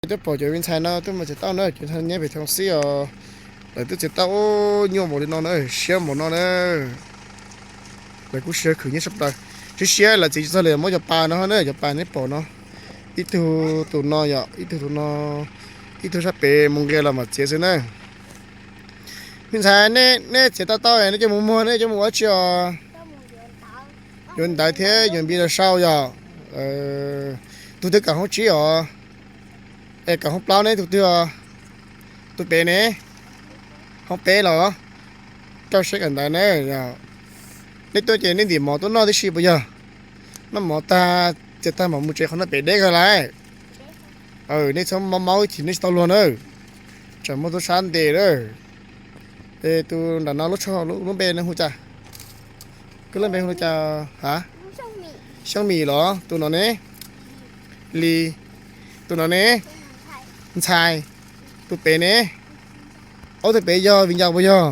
Twb pom cov me ntxhais no twb mus txiav tau na, cov ntxhais nyob pem Thoo Xib os, lawv twb txiav tau nyuaj npaum li no na, siab npaum no na. Lawv kuj siab khwv nyiaj sab plaws. Siab siab lawv txiav tsis txog li, muab cov pas no na, cov pas neb pom no, ib tug tus no yom, ib tug tus no, ib tug sab pem mus nqis los mam txiav xwb na. Me ntxhais, neb txiav tau tau neb coj mus muag, neb coj mus ua tsi os? Yuav ntawv thiab yuav npiv los sau yom. Tus twg kawm hoob tsib os? Es kawm hoob plaub neb tus twg os? Tus pem ne? Hoob peb los? Rau siab kawm ntawv na. Neb tuaj ces neb ntim mov tuaj noj tib si puas yog? Noj mov tag, txiav tag mam mus tsev qhov no pem deb kawg lawm. Nej txhob maub maub ib chim nej tsis tau luag na. Tsam muaj tub sab ntes lawm. Es tus nram no lub tsho lub npe nws hu cas? Koj lub npe hu li cas? Ha, Xyooj Mim los? Tus no ne? Li. Tus no ne? Ntxhais. Tus pem ne? Ob tug pem yog viv ncaus puas yog?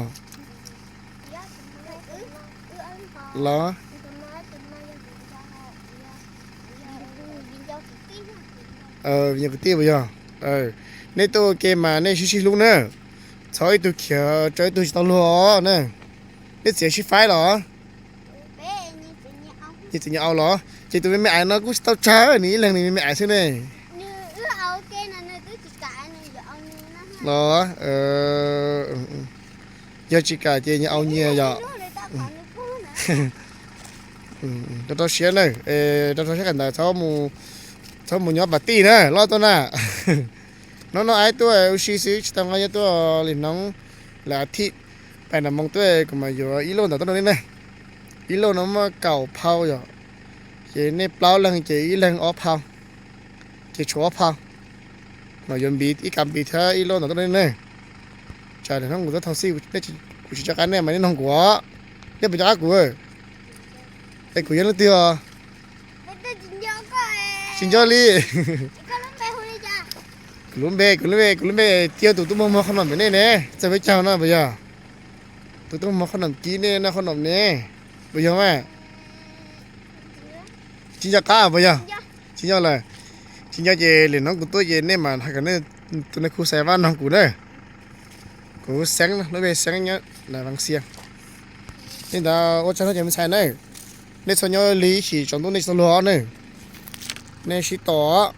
Los? Viv ncaus kwv tij puas yog? Nej tuaj ua ke mas nej sib sib hlub na. Txhob ib tug khiav rau ib tug tsis tau luag os na. Nej txiav sib faib los? Nyias txiav nyias au los? Ces tus me me ais no kuj tsis tau tsawg, nws ib leeg nws me me ais xwb ne. Los? Yog tsis kam ces nyias au nyias yom. Rau rau siab na, rau rau siab kawm ntawv, txhob mus nyob pas tij na, loj tuaj na. Hnub no aib tuaj ua si xwb tsis tau nqa nyob tuaj li hnub, lawm a thij pais nram moo tuaj kuv mam yuav ib loj ntawm tuaj rau nej na. Ib loj no muaj kaum phau yom, ces nej plaub leeg ces ib leeg ob phau, ces tshuav ob phau. Mam yuav npiv ib kas npiv thiab ib loj ntawm tuaj rau nej na. Tsam lwm hnub kuv tuaj Thoo Xib kuv tsis nco qab nej mas nej noog kuv os. Nej puas nco qab kuv? Es kuv yog leej twg os? Tsis nco li. Kuv lub npe, kuv lub npe, kuv lub npe tiag, tus tuaj muag muag qhob noom pem nej ne, txawj peb caug no puas yog? Tus tuaj muag qhob noom kib nej noj qhob noom ne, puas yog mas? Tsis nco qab puas yog? Tsis nco lawm. Tsis nco ces lwm hnub kuv tuaj ces nej mam hais kom nej tus nej khu xais vaj noog kuv na. Kuv Xeeb, lub npe Xeeb nyob Las Vees Xias. Li ntawd ua tsaug nej cov me ntxhais na. Nej txhob nyob lig ib chim tsaus ntuj nej tsis tau luag na. Nej sib tos.